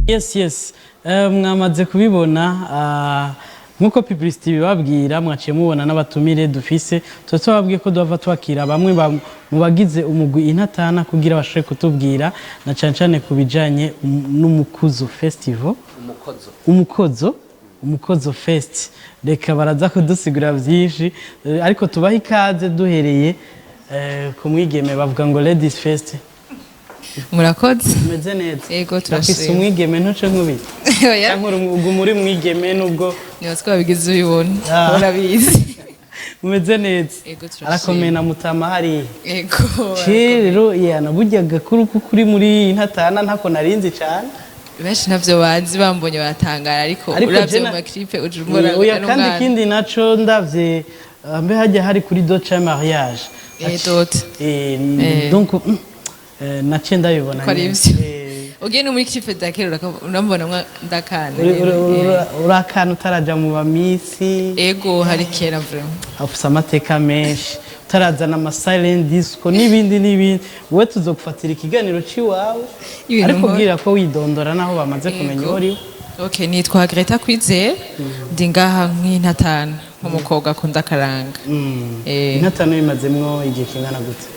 Yes. Mwamaze kubibona, nkuko publicity bibabwira, mwaciye mubona n'abatumire dufise. Tuba tubabwiye ko duhava twakira bamwe mu bagize umugwi Intatana kugira bashobore kutubwira na cane cane ku bijanye n'Umukuzo Festival. Umukozo. Umukozo, Umukozo Fest. Reka baraza kudusigura vyinshi, ariko tubahe ikaze duhereye ku mwigeme. Bavuga ngo ladies first. Murakoze. Umeze neza? Yego, Ndafise turashima. umwigeme, ntuce nkubita. Oya. Cyangwa uguma uri mwigeme nubwo? Niba twabigize ubibona. Ah. Urabizi. Umeze neza? Yego, turashima. Arakomeye na mutama hariya. Yego. Rero yana burya gakuru kuko uri muri Intatana ntako narinzi cane. Benshi ntavyo bazi, bambonye baratangara, ariko Ariko uravye jena mu ma clip uja umbona. Oya, ari kandi umwana. Ikindi naco ndavye, mbe hajya hari kuri dot ya mariage? Eh, dot. Donc naciye ndabibona Ko ari nyene. ivyo. Ugiye no muri clip za kera urambona mwa ndakana. Uri akana utaraja mu bamisi. Ego, hari kera vraiment. Ufise amateka menshi, utarazana ama silent disco n'ibindi n'ibindi. Wowe tuzogufatira ikiganiro c'iwawe. Ibintu Ariko nkora. bwira ko widondora naho bamaze kumenya uwo uriwe. Okay, nitwa Greta Kwizera, ndi ngaha nk'Intatana, nk'umukobwa akunda akaranga. Intatano bimazemwo igihe kingana gute?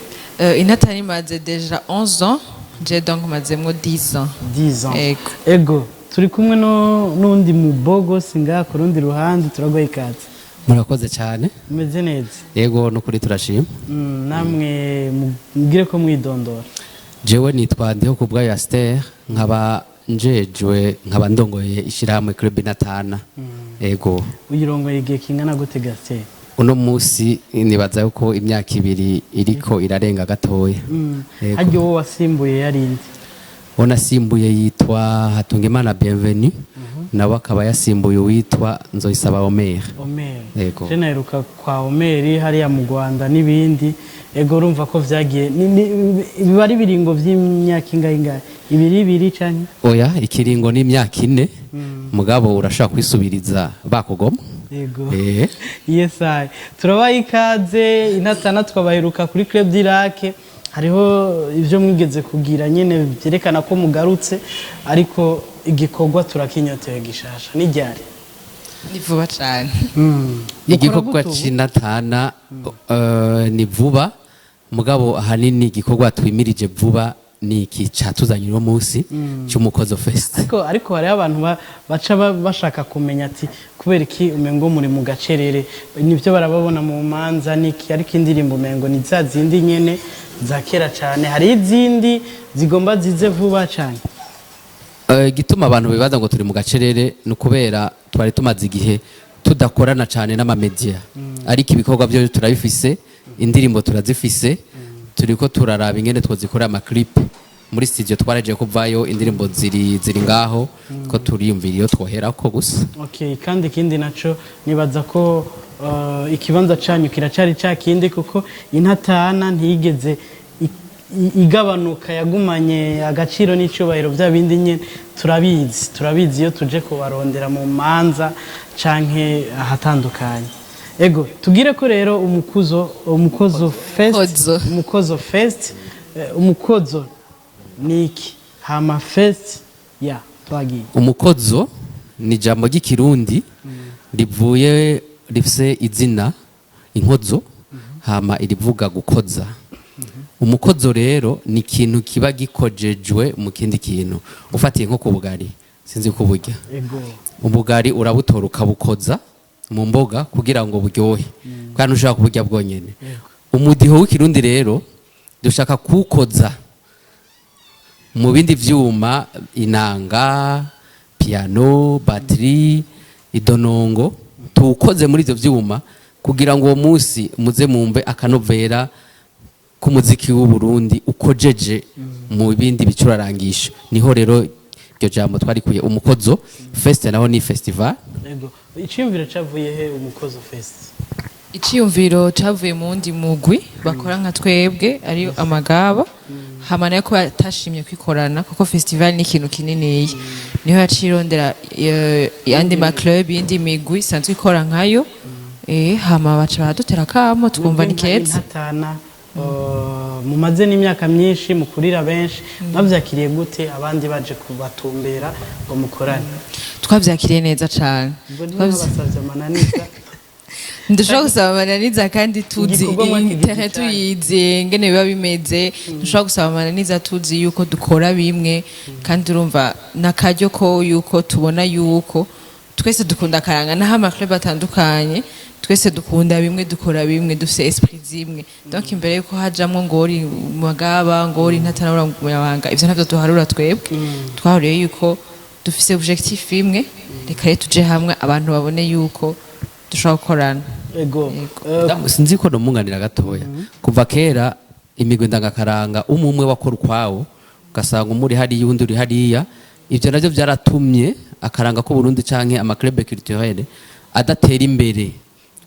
Intatana imaze déjà 11 ans, je donc mazemwo 10 ans. 10 ans. Ego. Ego, turi kumwe no n'undi mu bogosi ngaha ku rundi ruhande. Turaguha ikaze. Murakoze cyane. Umeze neza? Yego, nukuri turashima. Namwe mubwire ko mwidondora. Jewe nitwa Ndiho Kubwayo Aster, nkaba njejwe, nkaba ndongoye ishyirahamwe Club Intatana, yego. Uyirongoye igihe kingana gute, Gastel? Uno munsi nibaza yuko imyaka 2 iriko irarenga gatoya. Yego. Harya uwo wasimbuye yarinde? Uwo nasimbuye yitwa Hatungimana Bienvenue, nawe akaba yasimbuye uwitwa Nzoyisaba Omer. Omer. Yego. Je naheruka kwa Omer hariya mu Rwanda n'ibindi. Ego, urumva ko vyagiye biba ari biringo vy'imyaka ingahe ingahe? Ibiri ibiri canke? Oya, ikiringo ni imyaka 4, mugabo urashobora kwisubiriza bakugoma. Yego. Eh. Yes, I. Turabaha ikaze Intatana. Twabaheruka kuri Club d'Irak, hariho ivyo mwigeze kugira nyene vyerekana ko mugarutse, ariko igikorwa turakinyotewe gishasha. Ni ryari? Ni vuba cane. Igikorwa Mukora gute ubu? c'Intatana ni vuba, mugabo ahanini igikorwa twimirije vuba ni iki catuzanye uno munsi c'Umukozo Fest. Ariko hariho abantu baca bashaka kumenya ati kubera iki umengo muri mu gacerere? Nivyo, barababona mu manza niki, ariko indirimbo umengo ni za zindi nyene za kera cane. Hari izindi zigomba zize vuba cane? Igituma abantu bibaza ngo turi mu gacerere ni ukubera twari tumaze igihe tudakorana cyane n'amamedia, ariko ibikorwa byo turabifise, indirimbo turazifise, turiko turaraba ingene twozikora ama clip muri studio. Twaragiye kuvayo, indirimbo ziri ngaho, ko turiyumvira iyo twoherako gusa. Okay, kandi ikindi naco nibaza ko ikibanza canyu kiracari ca kindi, kuko Intatana ntiyigeze igabanuka, yagumanye agaciro n'icubahiro bya bindi nyene. Turabizi iyo tuje kubarondera mu manza canke ahatandukanye. Ego, tugire ko rero Umukozo Fest. Umukozo. Umukozo Fest, umukozo ni iki? Hama fest ya twagiye. Umukozo ni ijambo ry'Ikirundi rivuye, rifise izina inkozo, hama irivuga gukoza. Umukozo rero ni ikintu kiba gikojejwe mu kindi kintu. Ufatiye nko ku bugari, sinzi ko burya Ego. ubugari urabutora ukabukoza mu mboga kugira ngo buryohe, kandi ushobora kuburya bwonyene. Umudiho w'Ikirundi rero dushaka kuwukoza mu bindi vyuma: inanga, piano, batterie, idonongo. Tuwukoze muri ivyo vyuma kugira ngo uwo munsi muze mumve akanovera k'umuziki w'u Burundi ukojeje mu bindi bicurarangisho. Niho rero iryo jambo twarikuye Umukozo Fest, naho ni festival. Ego, iciyumviro cavuye he, Umukozo Fest? Iciyumviro cavuye mu wundi mugwi bakora nka twebwe, ari Amagaba. Hama nayo ko yatashimye kwikorana, kuko festival ni ikintu kininiya, niho yaciye irondera yandi ma club, yindi migwi isanzwe ikora nkayo. Hama baca baradutera akamo, twumva ni keza. Intatana. Mumaze n'imyaka myinshi mukurira benshi, mwavyakiriye gute abandi baje kubatumbera ngo mukorane? Twavyakiriye neza cane. Ubwo ntibasavye amananiza? Ndushobora gusaba amananiza kandi tuzi Igikorwa mwakigize terrain, cane. tuyizi ngene biba bimeze. Dushobora gusaba amananiza tuzi yuko dukora bimwe, kandi urumva nakaryo ko yuko tubona yuko twese dukunda akaranga, naho ama club atandukanye, twese dukunda bimwe, dukora bimwe, dufise esprit zimwe. Donc imbere yuko hajamwo ngo uri magaba, ngo uri ntatanabura muyabanga, ivyo ntavyo duharura. Twebwe twahuriye yuko dufise objectif imwe. Reka rero tuje hamwe, abantu babone yuko dushobora gukorana. Ego. Sinzi ko nomunganira gatoya. Kuva kera imigwi ndangakaranga umwe umwe wakora ukwawo, ugasanga umwe uri hariya, uwundi uri hariya. Ivyo navyo vyaratumye akaranga k'Uburundi canke ama club culturel adatera imbere,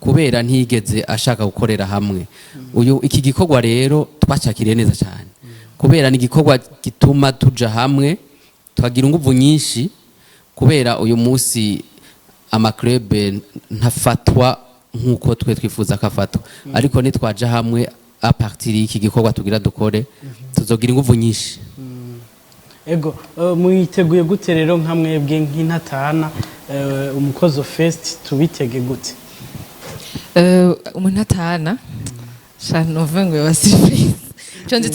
kubera ntiyigeze ashaka gukorera hamwe. Uyu iki gikorwa rero twacakiriye neza cyane, kubera ni igikorwa gituma tuja hamwe, tukagira inguvu nyinshi, kubera uyu munsi ama club ntafatwa nk'uko twe twifuza ko afatwa. Ariko nitwaja hamwe à partir y'iki gikorwa tugira dukore, tuzogira inguvu nyinshi. Ego, mwiteguye gute rero nka mwebwe nk'intatana, Umukozo Fest tubitege gute? Umuntu atana sha novuga ngo yoba surprise. Ico nzi,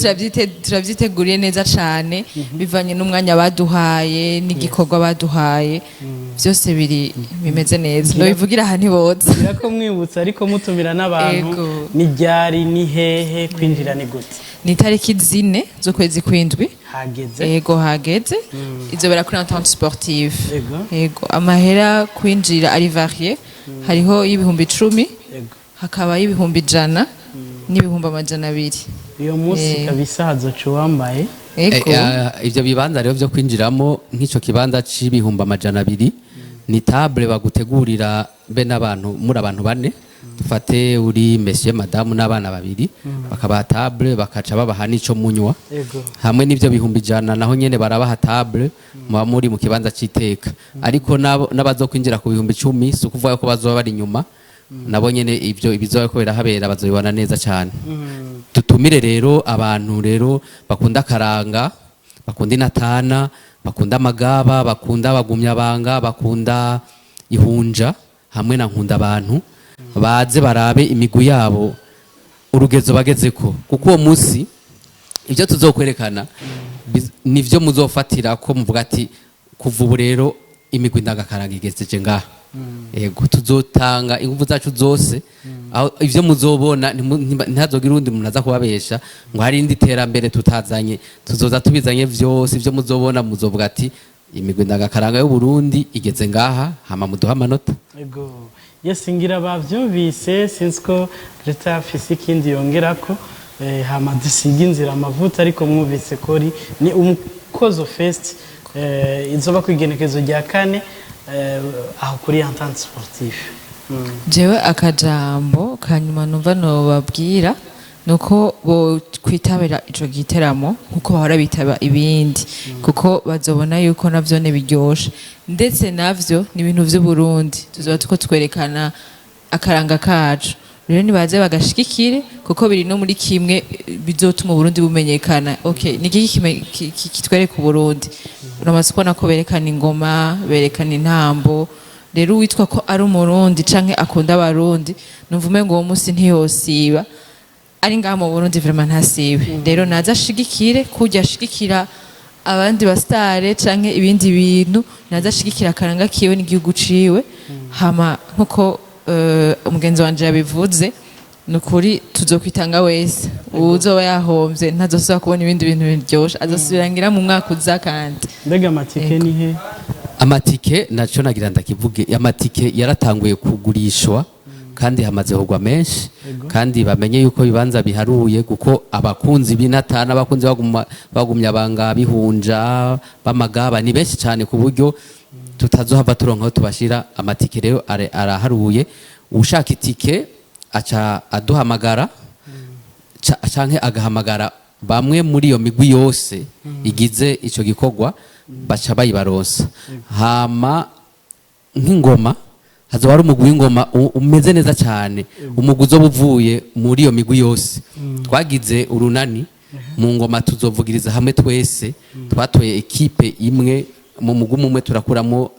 turavyiteguriye neza cane, bivanye n'umwanya baduhaye n'igikorwa baduhaye. Byose biri bimeze neza, nobivugira aha ntiboza. Ngira ko mwibutsa, ariko mutumira n'abantu. Ego. Ni ryari, ni hehe, kwinjira ni gute? Ni itariki 4 z'ukwezi kw'indwi. Hageze. Ego, hageze. Izobera kuri Entente Sportive. Ego. Ego, amahera kwinjira ari varié: hariho y'10,000, hakaba y'100,000 n'200,000. Uyo munsi kabisa hazoca uwambaye. Ego. Ivyo bibanza rero vyo kwinjiramo, nk'ico kibanza c'200,000, ni table bagutegurira be n'abantu, muri abantu bane, dufate uri monsieur, madame n'abana babiri, bakabaha table, bakaca babaha n'ico munywa. Hamwe n'ivyo 100,000 naho nyene barabaha table, muba muri mu kibanza c'iteka. Ariko n'abazokwinjira ku 10,000, si ukuvuga ko bazoba bari inyuma, nabo nyene ivyo ibizoba ko birahabera bazobibona neza cyane. Dutumire rero abantu rero bakunda akaranga, bakunda inatana, bakunda amagaba, bakunda abagumyabanga, bakunda ihunja hamwe na nkunda abantu, baze barabe imigwi yabo urugezo bagezeko, kuko uwo munsi ibyo tuzokwerekana nivyo muzofatira ko muvuga ati kuva ubu rero imigwi ndangakaranga igezeje ngaha. Yego, tuzotanga ingufu zacu zose aho ivyo muzobona ntihazogira uwundi muntu aza kubabesha ngo hari indi terambere tutazanye. Tuzoza tubizanye vyose. Ivyo muzobona, muzovuga ati imigwi ndangakaranga y'Uburundi igeze ngaha, hama muduhe amanota. Ego, yes, ngira bavyumvise. Sinzi ko leta afise ikindi yongerako, hama dusiga inzira amavuta. Ariko mwumvise ko ni Umukozo Fest, izoba ku igenekezo rya 4, aho kuri Entente Sportive. Jewe akajambo kanyuma numva nobabwira nuko bo kwitabira ico giteramo nkuko bahora bitaba ibindi, kuko bazobona yuko navyo ne biryoshe, ndetse navyo ni ibintu vy'Uburundi. Tuzoba tuko twerekana akaranga kacu. Rero nibaze bagashigikire, kuko biri no muri kimwe bizotuma Uburundi bumenyekana. Okay, ni iki kitwereka Uburundi? Uramaze kubona ko berekana ingoma, berekana intambo. Rero uwitwa ko ari Umurundi canke akunda Abarundi, numva umengo uwo munsi ntiyosiba ari ngaha mu Burundi, vraiment ntasibe. Rero naza ashigikire kurya ashigikira abandi basitare canke ibindi bintu, naza ashigikira akaranga kiwe n'igihugu ciwe. Hama nkuko umugenzi wanje yabivuze, ni ukuri tuzokwitanga wese. Uwuzoba yahomvye ntazosubira kubona ibindi bintu biryoshe, azosubira ngira mu mwaka uza kandi. Mbega amatike ni he? Amatike naco nagira ndakivuge. Amatike yaratanguye kugurishwa kandi hamaze kugwa menshi, kandi bamenye yuko ibibanza biharuye, kuko abakunzi b'inatana, abakunzi bagumya banga bihunja b'amagaba ni benshi cyane, ku buryo tutazohava turonka aho tubashira amatike. Rero araharuye. Ushaka itike aca aduhamagara canke agahamagara bamwe muri iyo migwi yose igize ico gikorwa, baca bayibaronsa. Hama nk'ingoma Hazoba hari umugwi w'ingoma umeze neza cyane, umugwi uzoba uvuye muri iyo migwi yose. Twagize urunani mu ngoma, tuzovugiriza hamwe twese. Twatoye équipe imwe mu mugwi umwe, turakuramo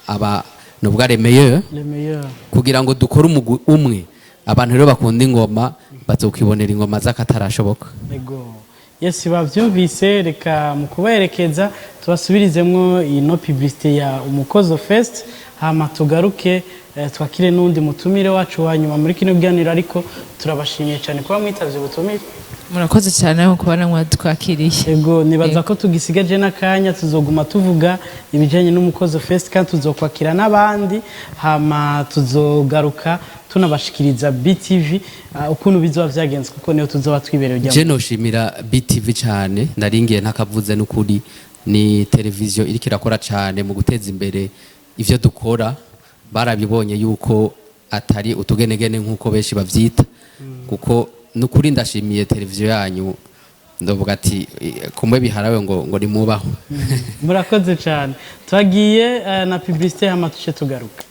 aba nubwo les meilleurs Les meilleurs. kugira ngo dukore umugwi umwe. Abantu rero bakunda ingoma bazokwibonera ingoma z'akatarashoboka. Ego. Yes, bavyumvise. Reka mu kuberekeza tubasubirizemwo ino publicité ya Umukozo Fest, hama tugaruke twakire n'undi mutumire wacu wa nyuma muri kino kiganiro. Ariko turabashimiye cyane kuba mwitavye ubutumire. Murakoze cyane mu kubona mwadutwakiriye. Ego, nibaza ko tugisigaje n'akanya, tuzoguma tuvuga ibijanye n'Umukozo Fest kandi tuzokwakira n'abandi, hama tuzogaruka tunabashikiriza BTV ukuntu bizoba vyagenze, kuko niyo tuzoba twibereye ujya. Je noshimira BTV cyane, naringiye ntakavuze. N'ukuri ni televiziyo iriko irakora cyane mu guteza imbere ivyo dukora. Barabibonye yuko atari utugenegene nk'uko benshi bavyita, kuko n'ukuri ndashimiye televiziyo yanyu. Ndavuga ati kumwe biharawe ngo nimubaho. Murakoze cyane. Twagiye na publicité, hama tuce tugaruka.